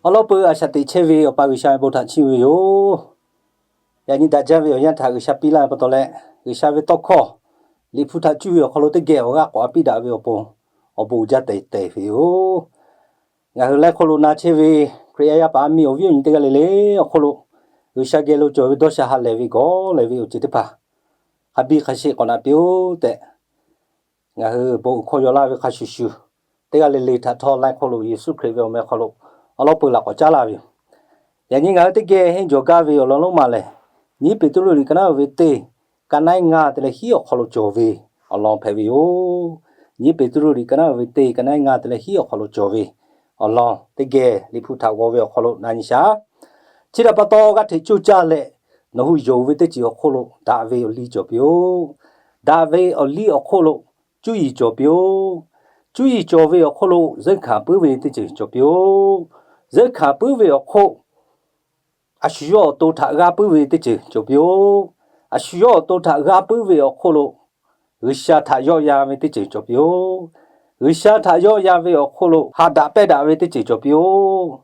Awˬ lawn peuˬ a shaꞈ teꞈ chehˇ ve Awˬ pa G'uiˬsha ve bon htaꞈ chiˇ mvuh ve yoˬ. Yaꞈ nyi daꞈ jaˇ ve awˬ yanˇ htaꞈ G'uiˬsha piˇ laˇ ve pa taw leh, G'uiˬsha ve tawˇ hkawˇ Liꞈ hpu htaꞈ cuˇ ve awˬ hk'aw lo teˇ geh awˬ g'aˇ k'awꞈ a piˇ daꞈ ve awˬ pon, awˬ bon uiˍ jaˇ tehˬ tehˬ ve yoˬ. Ngaˬ hui laiˉ hk'oˆ lo na chehˇ ve Hkriꞈ yaˇ yaˇ paˍ yaˇ miˇ awˬ viˉ awˬ nyi teˇ g'aˇ le le awˬ hk'oˆ lo, G'uiˬsha geh lo cawˬ ve dawˇ sha ha lehˬ ve gawˬ lehˬ ve awˬ ceuˬ teˇ hpaˍ hk'a biˇ hk'a sheˆ k'awꞈ naꞈ piˇ-oˆ tehꞈ, ngaˬ hui bon uiˍ hkawˇ yaw laˇ ve hk'a shuˍ shuˍ, teˇ g'aˇ le le htaꞈ htawˇ laiˉ hk'oˆ lo Yeˍsuˆ Hkriꞈ ve awˬ meh hk'aw lo awˬ lawn peuˬ laꞈ k'awꞈ caˉ laˇ ve yoˬ. Yaꞈ nyi ngaˬ hui teˇ geh henˇ jawˬ gaˇ ve awˬ lawn lonˉ ma lehˬ, nyiˇ Peˍtruˆ liꞈ ka naˉ uiˍ ve teˇ, ka naˉ ngaˇ te leh hiˉ awˬ hk'aw lo cawˬ ve awˬ lawn hpehꞈ ve yoˬ. Nyiˇ Peˍtruˆ liꞈ ka naˉ uiˍ ve teˇ, ka naˉ ngaˇ te leh hiˉ awˬ hk'aw lo cawˬ ve awˬ lawn teˇ geh Liꞈ hpu htaꞈ g'aw ve awˬ hk'aw lo na nyi shaˍ. Chi htaꞈ pa taw, g'aˇ hteꞈ coˇ caˇ leh nawˬ hui yonˍ ve teˇ ceuˬ awˬ hk'oˆ lo daꞈ ve awˬ liˇ cawˬ piˇ-oˆ. Daꞈ ve awˬ liˇ awˬ hk'oˆ lo cuˇ yiˍ cawˬ piˇ-oˆ. Cuˇ yiˍ cawˬ ve awˬ hk'oˆ lo zuhˆ hkanˍ puiˉ ve teˇ ceuˬ cawˬ piˇ-oˆ. Zuhˆ hkanˍ puiˉ ve awˬ hk'oˆ a shu yawˇ awˬ to htaꞈ g'aˇ puiˉ ve teˇ ceuˬ cawˬ piˇ-oˆ. A shu yawˇ awˬ to htaꞈ g'aˇ puiˉ ve awˬ hk'oˆ lo G'uiˬsha htaꞈ yawˆ yan ve teˇ ceuˬ cawˬ piˇ-oˆ. G'uiˬsha htaꞈ yawˆ yan ve awˬ hk'oˆ lo ha daꞈ pehˇ daꞈ ve teˇ ceuˬ cawˬ piˇ-oˆ.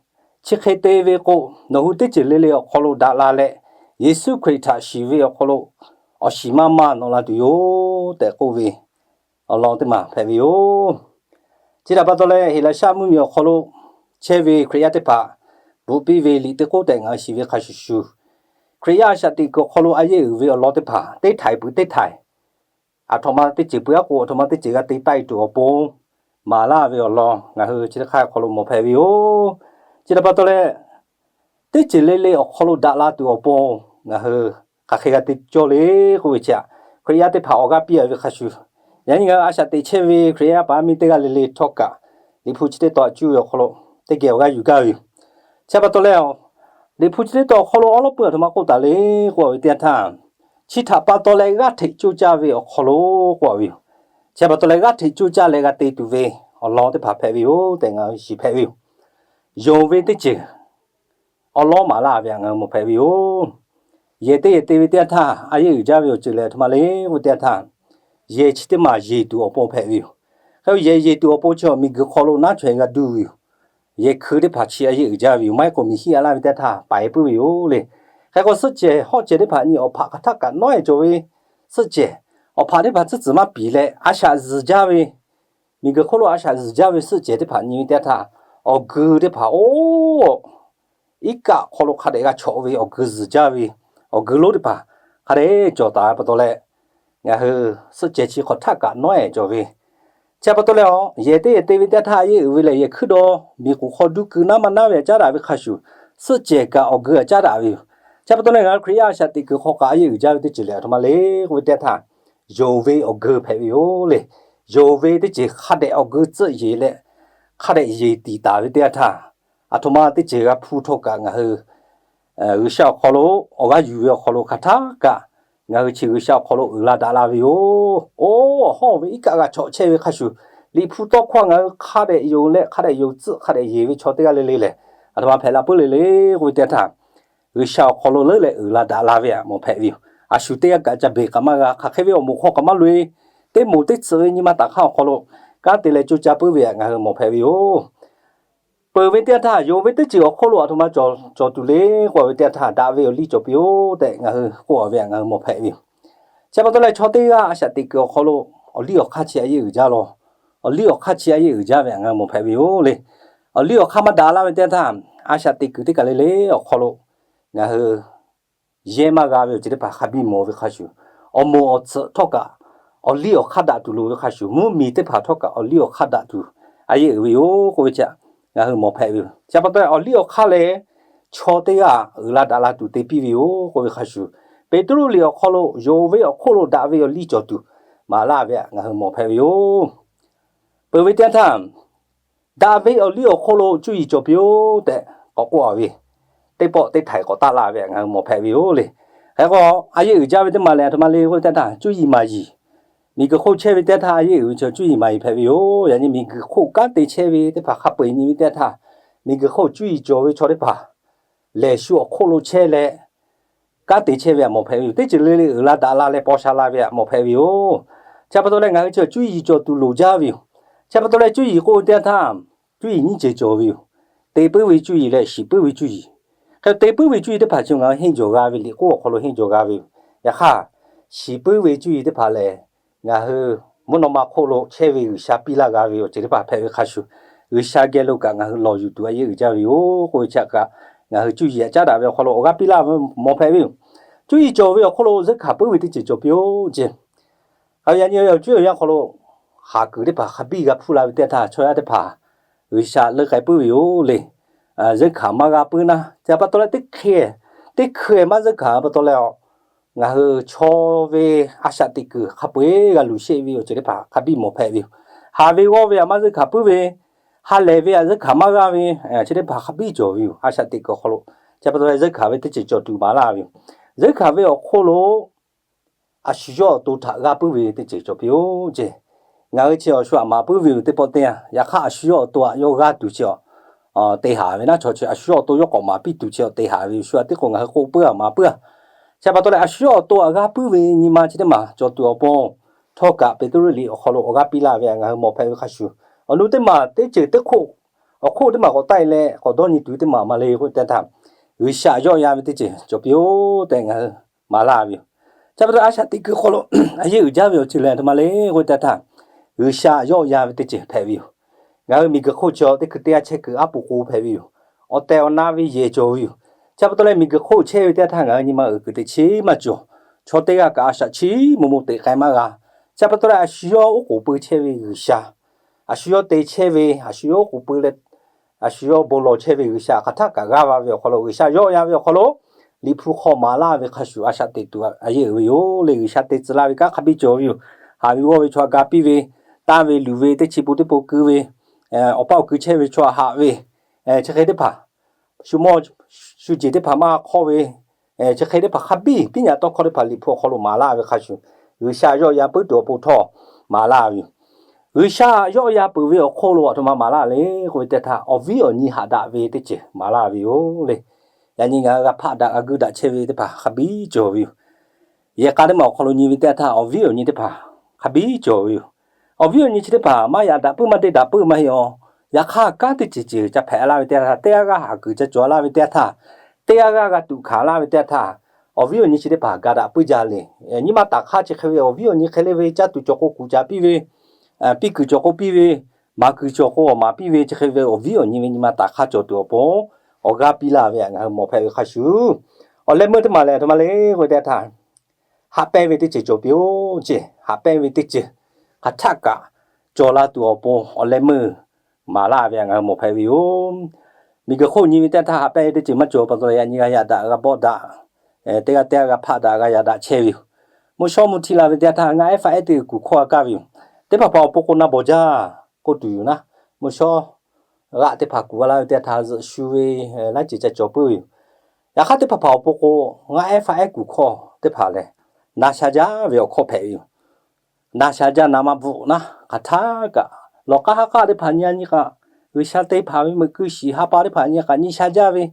Chi hk'e te ve k'o, nawˬ hui teˇ ceuˬ le le awˬ hk'aw lo daꞈ la leh, Yeˍsuˆ Hkriꞈ htaꞈ shiˍ ve awˬ hk'aw lo awˬ shiˍ maˇ maˇ nawꞈ la tuˬ yoˬ tehꞈ k'oˆ ve awˬ lawn teˇ maˬ hpehꞈ ve yoˬ. Chi htaꞈ pa taw leh, Heˍlaˍsaˆ mvuhˇmiˬ awˬ hk'aw lo chehˇ ve Hkriꞈ yaˇ teˇ hpaˍ bvuhꞈ piˇ ve liꞈ teˇ k'oˆ tehꞈ ngaˬ hui shiˍ ve hk'a shuˍ shuˍ, Hkriꞈ yaˇ a shaꞈ teꞈ kuiˬ awˬ hk'aw lo a yeˆ uiˍ ve awˬ lawn teˇ hpaˍ teˇ htaiˍ peuˬ teˇ htaiˍ, aˬ htoꞈ ma teˇ ceuˬ peuˬ aˉ k'o, aˬ htoꞈ ma teˇ ceuˬ g'a te taˆ e tuˬ awˬ pon maˍ laˇ ve awˬ lawn ngaˬ hui chi teˇ hk'aˇ awˬ hk'aw lo mawˬ hpehꞈ ve yoˬ. Chi htaꞈ pa taw leh, teˇ ceuˬ le le awˬ hk'aw lo daꞈ la tuˬ awˬ pon ngaˬ hui hk'aˬ hk'e g'a te cawˇ le k'oˆ ve chi aꞈ, Hkriꞈ yaˇ teˇ hpaˍ awˬ g'aˇ piˇ a ve hk'a shuˍ, yaꞈ nyi ngaˬ hui a shaꞈ teꞈ chehˇ ve Hkriꞈ yaˇ paˍ yaˇ miˇ teˇ g'aˇ le le htawˇ kaꞈ, Liꞈ hpu chi teˇ tawn cuˇ ve awˬ hk'aw lo teˇ geh awˬ g'aˇ yuˬ gaˇ ve yoˬ. Chi pa taw leh, Liꞈ hpu chi teˇ tawn awˬ hk'aw lo awˉ lawˉ peuˬ aˬ htoꞈ ma k'oˆ taˍ le k'oˆ ve teˇ yanˇ htaˇ, chi htaꞈ pa taw leh g'aˇ hteꞈ coˇ caˇ ve awˬ hk'aw lo k'oˆ ve yoˬ. Chi pa taw leh g'aˇ hteꞈ coˇ caˇ leh g'a te tuˬ ve awˬ lawn teˇ hpaˍ hpehꞈ ve yoˬ tehꞈ ngaˬ hui shiˍ hpehꞈ ve yoˬ. Yonˍ ve teˇ ceuˬ awˉ lawˉ maˍ laˇ ve htaꞈ ngaˬ hui mawˬ hpehꞈ ve yoˬ. Yehˬ teˇ yehˬ te ve teˇ yanˇ htaˇ a yeˆ uiˍ jaˇ ve awˬ ceuˬ lehˬ aˬ htoꞈ ma le k'oˆ ve teˇ yanˇ htaˇ, yehˬ chi teˇ maˬ yeˬ tuˬ awˬ pon hpehꞈ ve yoˬ. Hk'e yehˬ yeˬ tuˬ awˬ pon chi miˬguiˬ hk'aw lo naˉ chaweh g'a duˇ ve yoˬ. Yehˬ hkui teˇ hpaˍ chi a yeˆ uiˍ jaˇ ve yoˬ. Maˇ heˆ k'o miˬ hiˆ a laˇ ve teˇ yanˇ htaˇ paiˍ puiˉ ve yoˬ le. Hk'e k'o suhˆ cehˬ hawˆ cehˬ teˇ hpaˍ nyi awˬ hpaꞈ hk'aˬ htaˆ kaꞈ nawˉ e cawˬ ve, suhˆ cehˬ awˬ hpaꞈ teˇ hpaˍ tcuhˉ tcuhˍ maˇ piˍ leh a shaꞈ zuhˬ jaˇ ve, miˬguiˬ hk'oˆ lo a shaꞈ zuhˬ jaˇ ve suhˆ cehˬ teˇ hpaˍ nyi ve teˇ yanˇ htaˇ, awˬ geu teˇ hpaˍ oˇ iˉ kaˆ hk'aw lo hk'a dehꞈ g'a chawꞈ ve awˬ geu zuhˬ jaˇ ve, awˬ geu lonˉ teˇ hpaˍ hk'a dehꞈ cawˬ taˍ ve pa taw leh, ngaˬ hui suhˆ cehˬ chi hk'aˬ htaˆ kaꞈ nawˉ e cawˬ ve, chi pa taw leh, yehˬ teˇ yehˬ te ve teˇ yanˇ htaˇ a yeˆ uiˍ ve lehˬ, yehˬ hkuiˉ daw miˬ k'oˍ hk'aw duˇ keu naˉ maˇ naˉ ve aꞈ caˉ daꞈ ve hk'a shuˍ, suhˆ cehˬ kaꞈ awˬ geu aꞈ caˉ daꞈ ve yoˬ. Chi pa taw leh ngaˬ hui Hkriꞈ yaˇ a shaꞈ teꞈ kuiˬ hk'aw kaꞈ a yeˆ uiˍ jaˇ ve teˇ ceuˬ lehˬ aˬ htoꞈ ma le k'oˆ ve teˇ yanˇ htaˇ, yonˍ ve awˬ geu hpehꞈ ve yoˬ le. Yonˍ ve teˇ ceuˬ hk'a dehꞈ awˬ geu tcuhˆ yeˬ leh, hk'a dehꞈ yeˬ tiˍ taˍ ve teˇ yanˇ htaˇ, aˬ htoꞈ ma teˇ ceuˬ g'a hpuˇ htawˇ kaꞈ ngaˬ hui G'uiˬsha awˬ hk'aw lo awˬ g'aˇ yuˬ ve awˬ hk'aw lo hk'aˬ htaˆ kaꞈ ngaˬ hui chi G'uiˬsha awˬ hk'aw lo uiˍ la daꞈ la ve yoˬ. Oˇ, awˬ hawˉ ve iˉ kaˆ g'a chawꞈ chehˇ ve hk'a shuˍ, Liꞈ hpu tawˇ hkawˇ ngaˬ hui hk'a dehꞈ yonˍ leh hk'a dehꞈ yonˍ tcuhˆ hk'a dehꞈ yeˬ ve chaw teˇ g'aˇ le le lehˬ, aˬ htoꞈ ma hpehꞈ la puiˉ le le k'oˆ ve teˇ yanˇ htaˇ, G'uiˬsha awˬ hk'aw lo leuˉ leh uiˍ la daꞈ la ve aꞈ mawˬ hpehꞈ ve yoˬ. A shu teˇ g'aˇ kaꞈ ca beˬ k'aꞈ maˇ g'a, hk'aˬ hk'e ve awˬ moˍ hk'aw kaꞈ maˇ loꞈ e, teˇ moˍ teˇ tsuhꞈ ve nyi ma taˍ hk'aˇ awˬ hk'aw lo kanˉ te leh coˇ caˇ puiˉ ve aꞈ ngaˬ hui mawˬ hpehꞈ ve yoˬ. Peuˬ ve teˇ yanˇ htaˇ, yonˍ ve teˇ ceuˬ awˬ hk'oˆ lo aˬ htoꞈ ma cawˬ tuˬ le k'oˆ ve teˇ yanˇ htaˇ, daꞈ ve awˬ liˇ cawˬ piˇ-oˆ tehꞈ ngaˬ hui k'oˆ ve aꞈ ngaˬ hui mawˬ hpehꞈ ve yoˬ. Chi pa taw leh chaw teˇ g'aˇ a shaꞈ teꞈ kuiˬ awˬ hk'aw lo awˬ liˇ awˬ hk'aˇ chi a yeˆ uiˍ jaˇ law. Awˬ liˇ awˬ hk'aˇ chi a yeˆ uiˍ jaˇ ve aꞈ ngaˬ hui mawˬ hpehꞈ ve yoˬ le. Awˬ liˇ awˬ hk'aˇ maˇ daꞈ laˇ ve teˇ yanˇ htaˇ, a shaꞈ teꞈ kuiˬ teˇ kaˬ le le awˬ hk'aw lo ngaˬ hui yehˇ maˇ g'a ve awˬ ceuˬ teˇ hpaˍ hk'a biˇ mawˬ ve hk'a shuˍ, awˬ moˍ awˬ tsuhꞈ htawˇ kaꞈ awˬ liˇ awˬ hk'aˇ daꞈ tuˬ loˍ ve hk'a shuˍ, mvuhˇmiˬ teˇ hpaˍ htawˇ kaꞈ awˬ liˇ awˬ hk'aˇ daꞈ tuˬ a yeˆ uiˍ ve yoˬ k'oˆ ve chi ngaˬ hui mawˬ hpehꞈ ve yoˬ. Chi pa taw awˬ liˇ awˬ hk'aˇ lehˬ, chaw teˇ g'aˇ uiˍ la daꞈ la tuˬ te piˇ ve yoˬ k'oˆ ve hk'a shuˍ, Peˍtruˆ liꞈ awˬ hk'aw lo yonˍ ve awˬ hk'oˆ lo daꞈ ve awˬ liˇ cawˬ tuˬ maˍ laˇ ve aꞈ ngaˬ hui mawˬ hpehꞈ ve yoˬ. Peuˬ ve teˇ yanˇ htaˇ, daꞈ ve awˬ liˇ awˬ hk'oˆ lo cuˇ yiˍ cawˬ piˇ-oˆ tehꞈ k'awꞈ k'oˆ a ve, teˇ pawˆ teˇ htaiˍ k'awꞈ taˆ la ve aꞈ ngaˬ hui mawˬ hpehꞈ ve yoˬ le. Hk'e k'o, a yeˆ uiˍ jaˇ ve teˇ maˬ lehˬ aˬ htoꞈ ma le k'oˆ ve teˇ yanˇ htaˇ, cuˇ yiˍ maˍ yiˍ. Miˬguiˬ hk'oˆ chehˇ ve teˇ yanˇ htaˇ a yeˆ uiˍ ve chaw cuˇ yiˍ maˍ yiˍ hpehꞈ ve yoˬ. Yaꞈ nyi miˬguiˬ hk'oˆ kanˉ te chehˇ ve teˇ hpaˍ hk'a peu-eˬ nyi ve teˇ yanˇ htaˇ, miˬguiˬ hk'oˆ cuˇ yiˍ cawˬ ve chaw teˇ hpaˍ lehˬ shu awˬ hk'oˆ lo chehˇ leh kanˉ te chehˇ ve aꞈ mawˬ hpehꞈ ve yoˬ. Teˇ ceuˬ le le uiˍ la daꞈ la leh paw sha la ve aꞈ mawˬ hpehꞈ ve yoˬ. Chi pa taw leh ngaˬ hui chi cuˇ yiˍ cawˬ tuˬ loˍ jaˇ ve yoˬ. Chi pa taw leh cuˇ yiˍ k'oˆ ve teˇ yanˇ htaˇ, cuˇ yiˍ nyiˇ ceuˬ cawˬ ve yoˬ. te puiˉ ve cuˇ yiˍ leh shiˍ puiˉ ve cuˇ yiˍ. Hk'e te puiˉ ve cuˇ yiˍ teˇ hpaˍ chi ngaˬ hui henˇ jawˬ g'a ve liꞈ k'oˆ awˬ hk'aw lo henˇ jawˬ g'a ve yoˬ. Yaꞈ hk'aˇ, shiˍ puiˉ ve cuˇ yiˍ teˇ hpaˍ lehˬ, ngaˬ hui mvuhˇ naw ma hk'oˆ lo chehˇ ve G'uiˬsha piˇ laˇ g'a ve awˬ ceuˬ teˇ hpaˍ hpehꞈ ve hk'a shuˍ, G'uiˬsha geh lo kaꞈ ngaˬ hui lawˬ yuˬ tuˬ a yeˇ uiˍ jaˇ ve yoˬ k'oˆ ve chi kaꞈ, ngaˬ hui cuˇ yiˍ aꞈ caˉ daꞈ ve awˬ hk'aw lo awˬ g'aˇ piˇ laˇ ve mawˬ hpehꞈ ve yoˬ. Cuˇ yiˍ cawˬ ve awˬ hk'oˆ lo zuhˆ hkanˍ puiˉ ve teˇ ceuˬ cawˬ piˇ-oˆ ceˇ. Ngaˬ hui yaꞈ nyi awˬ cuˉ awˬ yanˇ hk'aw lo haˍ kuiˬ teˇ hpaˍ hk'a biˇ g'a hpuˇ la ve teˇ yanˇ htaˇ, chaw yaˇ teˇ hpaˍ G'uiˬsha leuˆ k'ai puiˉ ve yoˬ le. Zuhˆ hkanˍ maˇ g'a puiˉ naˉ, chi pa taw leh teˇ hkeh, teˇ hkeh maˇ zuhˆ hkanˍ pa taw leh, ngaˬ hui chaw ve a shaꞈ teꞈ kuiˬ hk'a peu-eˬ g'a luˬ sheˆ ve awˬ ceuˬ teˇ hpaˍ hk'a biˇ mawˬ hpehꞈ ve yoˬ. Haˍ ve g'awˇ ve aꞈ maˇ zuhˆ hkanˍ puiˉ ve, ha lehˬ ve aꞈ zuhˆ hkanˍ maˇ g'a ve, chi teˇ hpaˍ hk'a biˇ cawˬ ve yoˬ. A shaꞈ teꞈ kuiˬ awˬ hk'aw lo, chi pa taw leh zuhˆ hkanˍ ve teˇ ceuˬ cawˬ tuˬ maˍ laˇ ve yoˬ. Zuhˆ hkanˍ ve awˬ hk'oˆ lo a shu yawˇ awˬ to htaꞈ g'a puiˉ ve teˇ ceuˬ cawˬ piˇ-oˆ ceˇ. Ngaˬ hui chi awˬ shu aꞈ maˍ puiˉ ve yoˬ teˇ pawˆ teˇ yanˇ, yaꞈ hk'aˇ a shu yawˇ awˬ to aꞈ yawˇ g'a tuˬ chi awˬ te haˍ ve naˉ, chaw chi a shu yawˇ awˬ to yawˇ k'awꞈ maˍ piˇ tuˬ chi awˬ te haˍ ve yoˬ. Shu aꞈ teˇ k'o ngaˬ hui k'oˆ puiˉ aꞈ maˍ puiˉ-a. Chi pa taw leh a shu yawˇ awˬ to aꞈ g'a puiˉ ve nyi ma chi teˇ maˬ cawˬ tuˬ awˬ pon, htawˇ kaꞈ Peˍtruˆ liꞈ awˬ hk'aw lo awˬ g'aˇ piˇ laˇ ve htaꞈ ngaˬ hui mawˬ hpehꞈ ve hk'a shuˍ, awˬ nu teˇ maˬ teˇ ceuˬ teˇ hk'oˆ, awˬ hk'oˆ teˇ maˬ k'awꞈ taˆ-e leh k'awꞈ dawˇ nyi tuˬ teˇ maˬ maˇ le k'oˆ ve teˇ yanˇ htaˇ, G'uiˬsha yawˆ yan ve teˇ ceuˬ cawˬ piˇ-oˆ tehꞈ ngaˬ hui maˍ laˇ ve yoˬ. Chi pa taw a shaꞈ teꞈ kuiˬ hk'aw lo a yeˇ uiˍ jaˇ ve awˬ ceuˬ lehˬ a htoꞈ ma le k'oˆ ve teˇ yanˇ htaˇ, G'uiˬsha yawˆ yan ve teˇ ceuˬ hpehꞈ ve yoˬ. Ngaˬ hui miˬguiˬ hk'oˆ chi teˇ hkui teˇ g'aˇ chehˇ kuiˬ aˉ poꞈ k'o hpehꞈ ve yoˬ. Awˬ tehˬ awˬ na ve yehˬ cawˬ ve yoˬ. Chi pa taw leh miˬguiˬ hk'oˆ chehˇ ve teˇ yanˇ htaˇ ngaˬ hui nyi ma uiˍ kuiˬ teꞈ chiˉ maˇ cawˬ. Chaw teˇ g'aˇ kaꞈ a shaꞈ chiˉ mo mo teꞈ k'ai maˇ g'a. Chi pa taw leh a shu yawˇ oˉ k'oˍ pui chehˇ ve G'uiˬsha, a shu yawˇ te chehˇ ve, a shu yawˇ oˉ k'oˍ pui leh, a shu yawˇ bon lawˬ chehˇ ve G'uiˬsha hk'aˬ htaˆ kaꞈ g'aˇ va ve awˬ hk'aw lo, G'uiˬsha yawˆ yan ve awˬ hk'aw lo, Liꞈ hpu hk'aw maˍ laˇ ve hk'a shuˍ a shaꞈ teꞈ tuˬ a yeˇ uiˍ ve yoˬ le. G'uiˬsha te tcuh laˇ ve kanˉ hk'a biˇ cawˬ ve yoˬ. Haꞈ ve g'awˇ ve chaw aꞈ ga piˇ ve, tanˇ ve luˬ ve, teˇ chi pun teˇ pun keu ve, awˬ paˇ awˬ kui chehˇ ve chaw aꞈ haꞈ ve, chi hk'e teˇ hpaˍ, shu mawˇ shu jeˬ teˇ hpaˍ maˇ hk'awˇ ve, chi hk'e teˇ hpaˍ hk'a biˇ piˉ nyaꞈ tawˇ hkawˇ teˇ hpaˍ Liꞈ hpu awˬ hk'aw lo maˍ laˇ ve hk'a shuˍ, G'uiˬsha yawˆ yan puiˉ tuˬ awˬ pon htawˇ maˍ laˇ ve yoˬ. G'uiˬsha yawˆ yan peuˬ ve awˬ hk'oˆ lo a htoꞈ ma maˍ laˇ le k'oˆ ve teˇ htaˇ, awˬ viˉ awˬ nyi haꞈ daꞈ ve teˇ ceuˬ maˍ laˇ ve yoˬ le. Yaꞈ nyi ngaˬ hui g'a hpaˆ daꞈ g'a guˇ daꞈ chehˇ ve teˇ hpaˍ hk'a biˇ cawˬ ve yoˬ. Yehˬ k'a teˇ maˬ awˬ hk'aw lo nyi ve teˇ yanˇ htaˇ, awˬ viˉ awˬ nyi teˇ hpaˍ hk'a biˇ cawˬ ve yoˬ. Awˬ viˉ awˬ nyi chi teˇ hpaˍ maˇ yaꞈ daꞈ puiˉ maˇ te daꞈ puiˉ maˇ heˆ-oˬ. Yaꞈ hk'aˇ kanˉ teˇ ceuˬ ceuˬ ca hpehꞈ laˇ ve teˇ yanˇ htaˇ, teˇ g'aˇ g'aˇ haꞈ kuiˬ ca cawˬ laˇ ve teˇ yanˇ htaˇ, teˇ g'aˇ g'aˇ g'a tuꞈ hkanˍ laˇ ve teˇ yanˇ htaˇ, awˬ viˉ awˬ nyi chi teˇ hpaˍ ga daꞈ puiˉ jaˇ le. Nyi ma taˍ hk'aˇ chi hk'e ve awˬ viˉ awˬ nyi hk'e le ve caˇ tuˬ cawˬ k'o kuˬ caˍ piˇ ve, piˇ kuiˬ cawˬ k'o piˇ ve, maˍ kuiˬ cawˬ k'o awˬ maˍ piˇ ve, chi hk'e ve awˬ viˉ awˬ nyi ve nyi ma taˍ hk'aˇ cawˬ tuˬ awˬ pon awˬ g'aˇ piˇ laˇ ve htaꞈ ngaˬ hui mawˬ hpehꞈ ve hk'a shuˍ, awˬ leh meuˇ teˇ maˬ lehˬ a htoꞈ ma le k'oˆ ve teˇ yanˇ htaˇ, haꞈ pehnˇ ve teˇ ceuˬ cawˬ piˇ-oˬ ceˇ. Haꞈ pehnˇ ve teˇ ceuˬ hk'aˬ htaˆ kaꞈ cawˬ la tuˬ awˬ pon awˬ leh meuˇ maˍ laˇ ve htaꞈ ngaˬ hui mawˬ hpehꞈ ve yoˬ. Miˬguiˬ hk'oˆ nyi ve teˇ yanˇ htaˇ haꞈ pehnˇ ve teˇ ceuˬ maˇ cawˬ pa taw leh yaꞈ nyi g'a yaꞈ daꞈ g'a bawˆ daꞈ, teˇ g'aˇ teˇ g'aˇ g'a hpaˆ daꞈ g'a yaꞈ daꞈ chehˇ ve yoˬ. Mvuhˇ shawˉ mvuhˇ htiˇ la ve teˇ yanˇ htaˇ ngaˆ ehˉ faˆ ehˉ teˇ g'uiˬ kuˬ hkawˇ g'a kaˇ ve yoˬ. Teˇ hpaˍ hpaˍ awˬ pon k'o na bawˬ jaˇ k'oˆ tuˬ yoˬ naˉ. Mvuhˇ shawˉ g'aˆ teˇ hpaˍ kuˬ g'a laˇ ve teˇ yanˇ htaˇ zuhꞈ shu ve laiˉ ceuˬ ca cawˬ puiˉ ve yoˬ. Yaꞈ hk'aˇ teˇ hpaˍ hpaˍ awˬ pon k'o, ngaˆ ehˉ faˆ ehˉ kuˬ hkawˇ teˇ hpaˍ lehˬ, na sha jaˇ ve awˬ hkawˇ hpehꞈ ve yoˬ. Na sha jaˇ na maˇ bvuhꞈ naˉ, hk'aˬ htaˆ kaꞈ lawˬ k'aˉ haˉ k'aˆ teˇ hpaˍ nyi a nyi kaꞈ, G'uiˬsha te hpanˍ ve meuꞈ keu shiˍ ha pa teˇ hpaˍ nyi kaꞈ nyi sha jaˇ ve,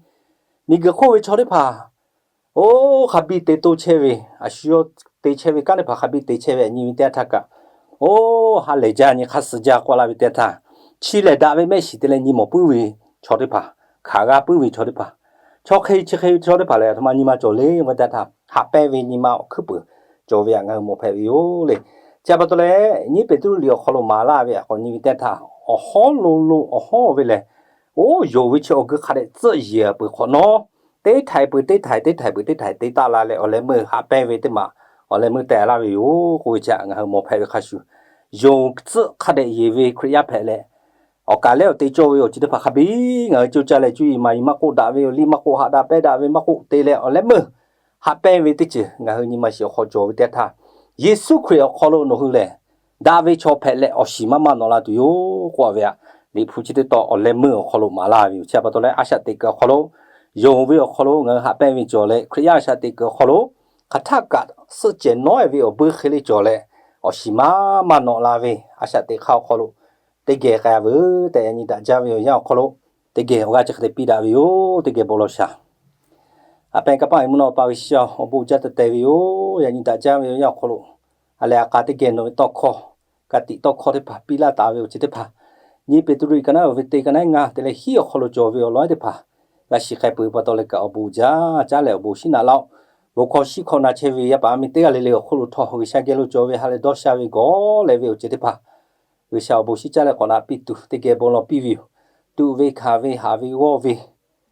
miˬguiˬ hk'oˆ ve chaw teˇ hpaˍ oˇ hk'a biˇ te toˇ chehˇ ve, a shu yawˇ te chehˇ ve kanˉ teˇ hpaˍ hk'a biˇ te chehˇ ve nyi ve teˇ yanˇ htaˇ kaꞈ, oˇ ha lehˬ jaˇ nyi hk'aˇ suh jaˇ k'oˆ laˇ ve teˇ yanˇ htaˇ, chi lehˬ daꞈ ve mehˆ shiˍ te leh nyi mawˬ puiˉ ve chaw teˇ hpaˍ, hkanˍ g'a puiˉ ve chaw teˇ hpaˍ, chaw hk'e chi hk'e ve chaw teˇ hpaˍ lehˬ a htoꞈ ma nyi ma cawˬ le ve teˇ yanˇ htaˇ, haꞈ pehnˇ ve nyi ma awˬ hkuiˉ puiˍ cawˬ ve htaꞈ ngaˬ hui mawˬ hpehꞈ ve yoˬ le. Chi pa taw leh nyiˇ Peˍtruˆ liꞈ awˬ hk'aw lo maˍ laˇ ve htaꞈ k'awꞈ nyi ve teˇ yanˇ htaˇ, awˬ hawˉ lo lo awˬ hawˉ ve lehˬ, oˇ yonˍ ve chi awˬ geu hk'a dehꞈ tcuhˆ yeˬ peuˬ hk'awꞈ nawˉ, teˇ htaiˍ peuˬ teˇ htaiˍ teˇ htaiˍ peuˬ teˇ htaiˍ te taˆ la leh awˬ leh meuˇ haꞈ pehnˇ ve teˇ maˬ awˬ leh meuˇ teh laˇ ve yoˬ k'oˆ ve chi htaꞈ ngaˬ hui mawˬ hpehꞈ ve hk'a shuˍ, yonˍ tcuhˆ hk'a dehꞈ yeˬ ve Hkriꞈ yaˇ hpehꞈ leh, awˬ kaˍ lehˉ awˬ te cawˇ ve awˬ ceuˬ teˇ hpaˍ hk'a biˇ ngaˬ hui coˇ caˇ leh cuˇ yiˍ maˍ yiˍ maˇ k'oˆ, daꞈ ve awˬ liˇ maˇ k'oˆ, haꞈ daꞈ pehnˇ daꞈ ve maˇ k'oˆ te leh awˬ leh meuˇ haꞈ pehnˇ ve teˇ ceuˬ ngaˬ hui nyi ma shiˍ awˬ hk'aw cawˬ ve teˇ yanˇ htaˇ, Yeˍsuˆ Hkriꞈ awˬ hk'aw lo nawˬ hui lehˬ daꞈ ve chaw hpehꞈ leh awˬ shiˍ maˇ maˇ nawꞈ la tuˬ yoˬ k'oˆ ve htaꞈ Liꞈ hpu chi teˇ tawn awˬ leh meuˇ awˬ hk'aw lo maˍ laˇ ve yoˬ. Chi pa taw leh a shaꞈ teꞈ kuiˬ awˬ hk'aw lo, yonˍ ve awˬ hk'aw lo ngaˬ hui haꞈ pehnˇ ve cawˬ leh Hkriꞈ yaˇ a shaꞈ teꞈ kuiˬ awˬ hk'aw lo hk'aˬ htaˆ kaꞈ suhˆ cehˬ nawˉ-e ve awˬ buiˇ hk'e le cawˬ leh, awˬ shiˍ maˇ maˇ nawꞈ la ve a shaꞈ teꞈ hk'aˇ awˬ hk'aw lo teˇ geh k'ai veuˬ tehꞈ yaꞈ nyi daꞈ jaˇ ve awˬ yanˇ awˬ hk'aw lo, teˇ geh awˬ g'aˇ chi hk'e te piˇ daꞈ ve yoˬ. Teˇ geh bon lawˬ shaˍ. Haꞈ pehnˇ kanˇ paˆ ve mvuhˇ naw pa G'uiˬsha, awˬ bon jaˇ teh teh ve yoˬ. Yaꞈ nyi daꞈ jaˇ ve awˬ yanˇ awˬ hk'aw lo, a lehˬ a k'a teˇ geh nawˬ ve tawˇ hkawˇ, ka tiꞈ tawˇ hkawˇ teˇ hpaˍ piˇ laˇ taˍ ve awˬ ceuˬ teˇ hpaˍ, Nyiˇ Peˍtruˆ ka naˉ uiˍ ve teˇ ka naˉ ngaˇ te leh hiˉ awˬ hk'aw lo cawˬ ve awˬ lawn teˇ hpaˍ g'a shiˍ k'ai peuˬ pa taw leh kaꞈ awˬ bon jaˇ caˉ leh awˬ bon shiˉ naꞈ laˇ-oˆ. Bon hkawˇ shiˉ hkawˇ na chehˇ ve yaˇ paˍ yaˇ miˇ teˇ g'aˇ le le awˬ hk'oˆ lo htawˇ G'uiˬsha geh lo cawˬ ve ha lehˬ dawˇ sha ve gawˬ leh ve awˬ ceuˬ teˇ hpaˍ G'uiˬsha awˬ bon shiˉ caˉ leh k'awꞈ naꞈ piˇ tuˬ teˇ geh bon lawˬ piˇ ve yoˬ. Tuꞈ ve hkanˍ ve haꞈ ve g'awˇ ve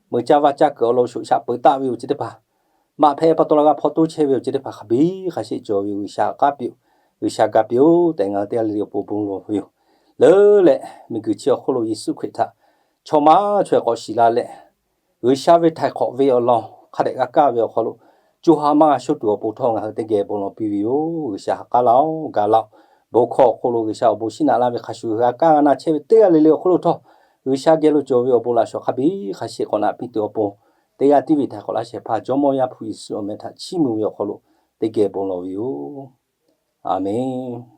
meuꞈ caˇ vaˇ caˇ kuiˬ awˬ lawn shoꞈ shaꞈ peuˬ taˆ ve awˬ ceuˬ teˇ hpaˍ, maꞈ hpehꞈ pa taw la g'a hpaw toˇ chehˇ ve awˬ ceuˬ teˇ hpaˍ hk'a biˇ hk'a sheˆ cawˬ ve yoˬ. G'uiˬsha k'aˉ piˇ-oˆ. G'uiˬsha ga piˇ-oˆ tehꞈ ngaˬ hui teˇ g'aˇ le le awˬ pon bon lawˬ ve yoˬ. Leuˉ leh miˬguiˬ chi awˬ hk'oˆ lo Yeˍsuˆ Hkriꞈ htaꞈ chaw maˇ chaweh k'awꞈ shiˍ la leh, G'uiˬsha ve htaiˍ hk'awꞈ ve awˬ lawn hk'a dehꞈ g'a kaˇ ve awˬ hk'aw lo co ha maˇ g'a shoˉ tuˬ awˬ pon htawˇ ngaˬ hui teˇ geh bon lawˬ piˇ ve yoˬ. G'uiˬsha ha k'aˉ laˇ-oˆ, ga laˇ-oˆ. Bon hkawˇ awˬ hk'oˆ lo G'uiˬsha awˬ bon shiˉ naꞈ laˇ ve hk'a shuˍ g'a kaˇ g'a na chehˇ ve teˇ g'aˇ le le awˬ hk'oˆ lo htawˇ G'uiˬsha geh lo cawˬ ve awˬ bon laꞈ shawˍ hk'a biˇ hk'a sheˆ k'awꞈ naꞈ piˇ tuˬ awˬ pon teˇ g'aˇ tiˉ ve htaiˍ hk'awꞈ laˇ shehˍ hpaˇ Jawˇmawˇ Yaˇ hpu Yeˍsuˆ awˬ meh htaꞈ chiˇ mvuh ve awˬ hk'aw lo teˇ geh bon lawˬ ve yoˬ. Aˬmenˍ.